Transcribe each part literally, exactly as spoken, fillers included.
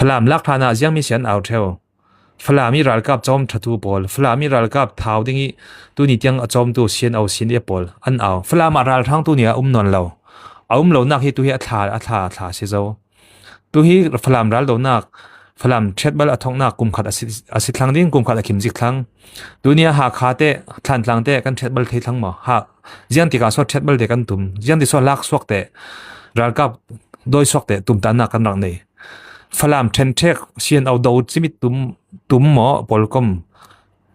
Falam lak hlan ah ziang mi si an au theu. Falam i ralkap cawm thatu pawl, Falam i ralkap thau ding i tuni tiang a cawmtu C N O, C N F pawl an au. Falam ah ralhrang tuni a um nawn lo. A um lonak hi tu hi a thla, a thla, a thla si zo. Tu hi Falam ral donak, Falam thiatbal a thoknak kum khat a si, a si thlang ding, kum khat a kim zik thlang. Tuni a Hakha te, Thantlang te kan thiatbal thei thlang maw? Ha, ziang tikah saw thiatbal te kan tum, ziang ti saw lak suak te, ralkap dawi suak te tumtanak kan rak nei. Falam thenthek C N O do cimit tum, tum maw, pawlkom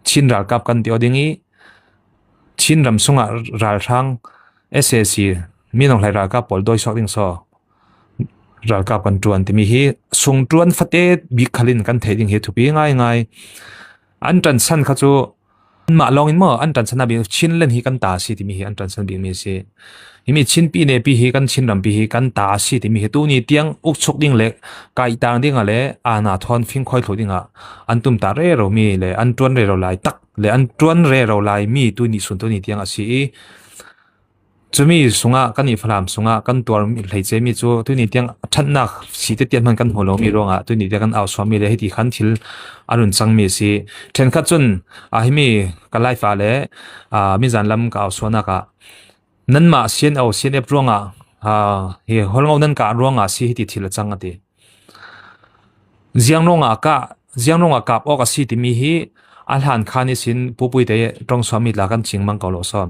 Chin ralkap kan ti aw ding i, Chin ram sungah ralhrang S A C, Min Aung Hlaing ralkap pawl dawi suak ding saw ralkap kan ṭuan timi hi sungṭuan fate bik khalin kan theih ding hi thupi ngaingai. An ṭansan kha cu anmah lawngin maw an ṭansan a bik Chinland hi kan ta a si timi hi an ṭansan bikmi a si. Himi Chinpi nepi hi kan Chin rampi hi kan ta a si timi hi tuni tiang ukchuk ding le kaitang dingah le aana thawn fingkhawi thluh dingah an tumtah rero mi le an ṭuan rero lai tak le an ṭuan rero lai mi tuni sun tuni tiang a si i, cumi sungah kan i Falam sungah kan tuar mi hleice mi cu tuni tiang ṭhatnak si tete hman kan hmu lo mi ruangah tuni tiang kan ausuah mi le hiti khan thil a run cang mi a si. Ṭhenkhat cun a himi ka live ah le, aa, mizan lam ka ausuahnak ah nanmah C N O, C N F ruangah, aa, hi holngo nan kah ruangah si hiti thil a cang a ti. Ziang ruangah kah, ziang ruangah kap awk a si timi hi a hlan khan ihsin pupui te ṭong suahmi tla kan cing mang ko lo saw.